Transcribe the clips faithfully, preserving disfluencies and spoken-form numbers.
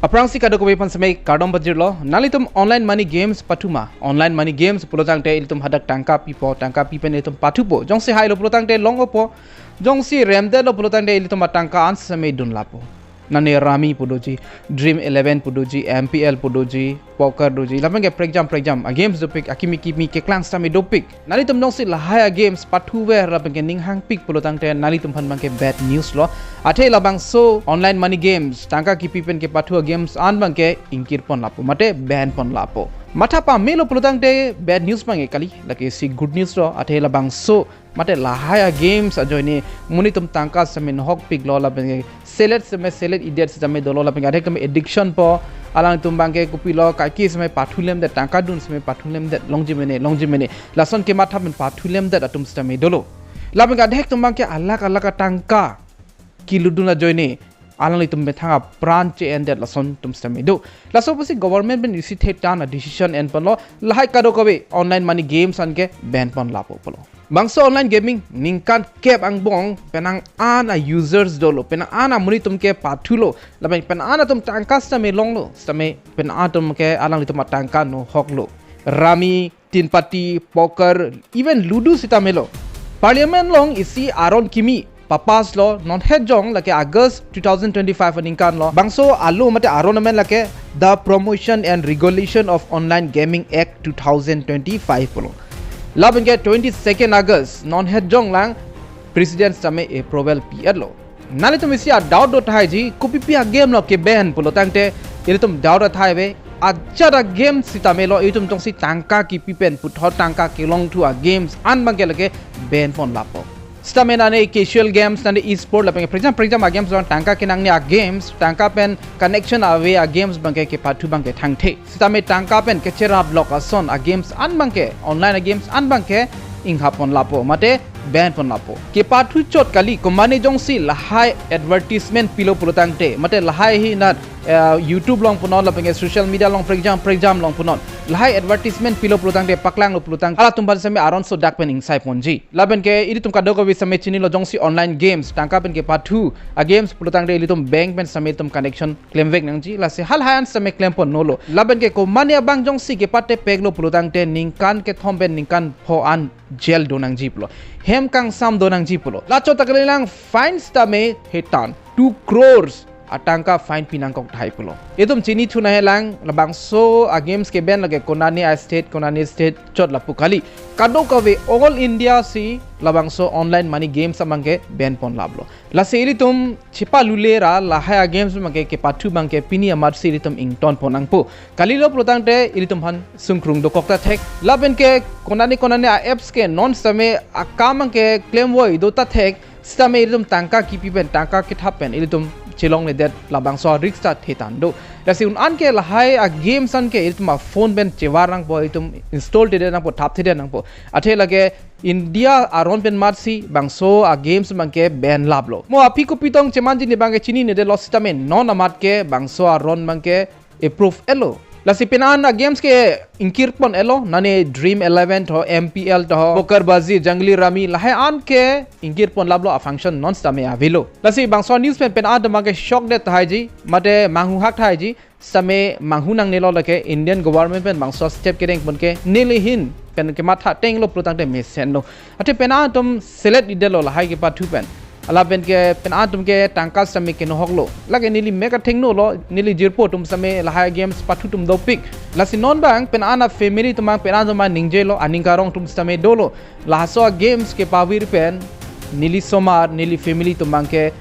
Aphrangsi kadokave aphan seme kardom pajirlo. Nanglitum online money games pathu ma? Online money games pulotangte ilitum hadak tangka pipo, tangka pipen ilitum pathupo. Jongsi hailo pulotangte long-opo. Jongsi remdetlo pulotangte ilitum atangka an seme dun lapo. Nane Rummy pu doji, Dream Eleven pu doji, M P L pu doji, poker doji, lapen ke prekjam prekjam a games dopik, akimi kimi keklang sitame dopik. Nanglitum jongsi lahai a games pathuver lapen ke ning hangpik pulotangte nanglitum aphan abangke bad news lo. Athe labangso online money games, tangka kipi pen kepathu a games an abangke ingkir pon lapo, mate ban pon lapo. Matha pamelo pulotangte bad news abangke kali, lake isi good news lo. Athe labangso mate lahai a games ajoine monit atum tangka sitame nohokpiklo, lapen ke selet sitame selet-idet sitame dolo, lapen ke adhek tame addiction po. Alangtum abangke kopilo, kaike sitame pathulemdet, tangka dun sitame pathulemdet, longji mene, longji mene, lason kematha pen pathulemdet atum sitame dolo. Lapen ke adhek atum abangke alak alak atangka kelutdun ajoine alanglitum methang apran che-endet lason atum sitame do. Laso pusi government pen isi thetan a decision en ponlo, lahai kadokave online money games anke ban pon lapo pulo. Bangso online gaming ningkan kep angbong penang an a users dolo, penang an amonit atum kepathulo, lapen penang an atum tangka sitame longlo, sitame penang an atum ke alanglitum atangka nohoklo. Rummy, tin patti, poker, even ludo sitame lo. Parliament along isi aron kimi papass lo, non het jong lake August two thousand twenty-five aningkan lo. Bangso alo mate aron amen lake The Promotion and Regulation of Online Gaming Act two thousand twenty-five pulo. Lapen ke twenty-second August non het jong lang President sitame approval pi-etlo. Nanglitum isi a doubt do tahai ji, kopipi a game lo ke ban pulotangte, ilitum doubt athai ave, ajat a game sitame lo, itum jongsi tangka kipi pen puthot tangka kelongthu a games an abangke lake ban pon lapo. Sitame nane casual games, nane e-sport lapen prekjam prekjam a games, tangka kenangne a games, tangka pen connection ave a games abangke kepathu abangke thangthe. Sitame tangka pen kecherap lok ason a games an abangke, online a games an abangke ingha pon lapo, mate ban pon lapo. Kepathu chot kali, komane jongsi lahai advertisement pilo pulotangte, mate lahai hi nat, eh, YouTube along punon lapen ke social media along prekjam prekjam along punon, lahai advertisement pilo pulotangte, paklanglo pulotangte, halatum aphan sitame aron so dak pen ingsai ponji. Lapen ke ilitum kadokave sitame chinilo, jongsi online games, tangka pen kepathu a games pulotangte ilitum bank pen sitame itum connection klemvek nangji, lasi halahai an sitame klem pon nolo. Lapen ke komane abang jongsi kepatepeklo pulotangte ningkan kethom pen ningkan pho an jail do nangji pulo, hem kangsam do nangji pulo. La chot ta kalilang, fine sitame hetan two crores atangka fine pi nangkok tahai pulo. Itum chinithu nanghelang, labangso a games ke ban lake konane a state, konane state chot lapu kali. Kadokave all India si labangso online money games abangke ban pon laplo. Lasi ilitum chepalule ra lahai a games abangke kepathu abangke pini amat si ilitum ington pon nangpo. Kalilo pulotangte ilitum aphan sungkrung dokok ta thek. Lapen ke konane konane a apps ke non sitame akam abangke klemvoi do ta thek. Sitame ilitum tangka kipi pen, tangka kethap pen ilitum chelongledet, labangso risk ta thetan do. Lasi un an ke lahai a games an ke ilitum a phone pen chevar nangpo, ilitum install thedet nangpo, thap thedet nangpo. Athe lake India aron pen mat si bangso a games abangke ban laplo. Mo aphi kopi tong chemanji ne abangke chininedetlo, sitame non amat ke bangso aron abangke approve etlo. Lasi penang an a games ke ingkir pon etlo, nane Dream Eleven tho, M P L tho, Poker Bazi, Jungly Rummy, lahai an ke ingkir pon laplo, a function non sitame avelo. Lasi bangso news pen penang an abangke shock det tahai ji, mate manghuhak tahai ji, sitame manghu nangnelo, lake Indian government pen bangso step kedeng pon ke neli ahin pen kematha tenglo pulotangte mesenlo. Athe penang atum selet-idetlo lahai kepathu pen. Lapen ke penang atum ke tangka sitame kenohoklo. Lake neli mek athengno lo, neli jirpo atum sitame lahai games pathu atum dopik. Lasi non abang penang a family atum abang penang atum abang ningjelo, aning karong atum sitame dolo. Laso a games kepavir pen neli somar, neli family atum abangke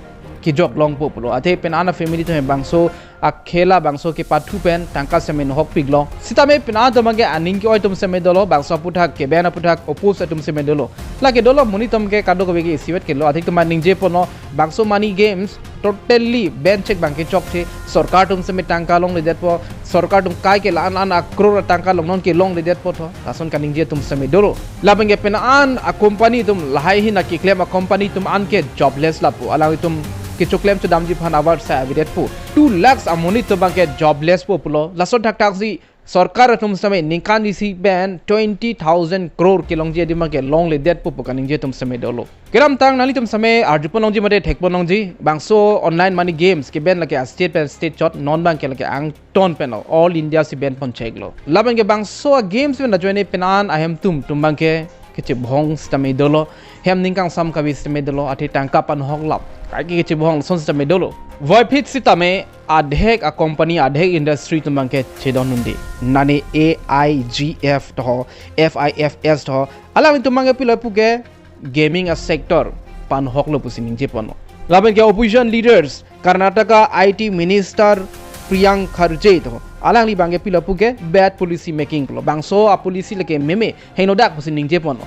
kejok longpo pulo. Athe penang a family atum bangso akhela bangso kepathu pen tangka sitame nohokpiklo. Sitame penang atum abangke aning ke-oi atum sitame dolo, bangso aphuthak, ke-ban aphuthak oppose atum sitame dolo. Lake dolo, monit atum ke kadokave ke isivet kelo, athik atum ningje ponlo, bangso money games totally ban chek abangke chokthe, sorkar atum sitame tangka longledetpo, sorkar atum kai ke la-an an a crore tangka long non ke longledetpo tho, lason kaningje atum sitame dolo. Lapen ke penang a company atum, lahai ahin keklem a company atum an ke jobless lapu, alanglitum kechoklem chodamji aphan avarsai avedetpo. Two lakhs amonit atum abangke jobless po pulo. Lason thakthak si Sorkar atum sitame ningkan isi pen twenty thousand crore kelongji adim abangke longledetpo pu kaningje atum sitame dolo. Kedamtang nanglitum sitame arjupon longji mate thekpon longji, bangso online money games ke-ban lake a-state pen state chot, non abangke lake angton pen lo, all India si ban pon chek lo. Lapen ke bangso a-games pen ajoine penan ahem tum tum abangke kechebhong sitame dolo, hem ning kangsam kave sitame dolo, athe tangka panhok lap kaike kechebhong lason sitame dolo. Voiphit sitame adhek a-company, adhek industry tum abangke chedon unde. Nane A I G F to, F I F S to, alanglitum abangke pilo puke gaming a-sector panhok lo pusi ningje ponlo. Lapen ke opposition leaders, Karnataka I T Minister Priyank Kharge to, alangli abangke pilo puke bad policy making pulo. Bangso a-policy lake meme, henodak pusi ningje ponlo.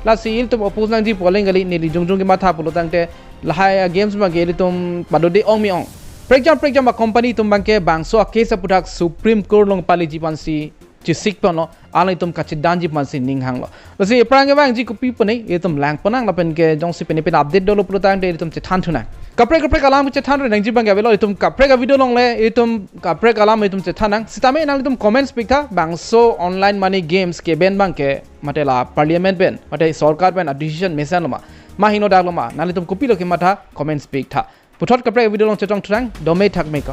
Lasi ilitum oppose nangji pu aling kali, neli jongjong kematha pulo tangte lahai a-games abangke ilitum padode ong me ong. Prekjam prekjam a-company atum abangke bangso a-case aphuthak Supreme Court along paleji aphansi chesik ponlo, alanglitum kachedanji aphansi ning hanglo. Lasi aphrang kevangji kopi pune, ilitum lang pon nang lapen ke jongsi pine pine update dolo pulo tangte ilitum chethan thu nang. Kaprek kaprek alam chethan thu nangji abangke avelo, ilitum kaprek a-video along le ilitum kaprek alam ilitum chethan nang. Sitame nanglitum comments pik tha, bangso online money games ke-ban abangke mate la parliament pen, mate sorkar pen a-decision mesen lo ma, ma henodak lo ma, nanglitum kopilo kematha, comments pik tha. Puthot kaprek a-video along chetong thu nang, dome thakme.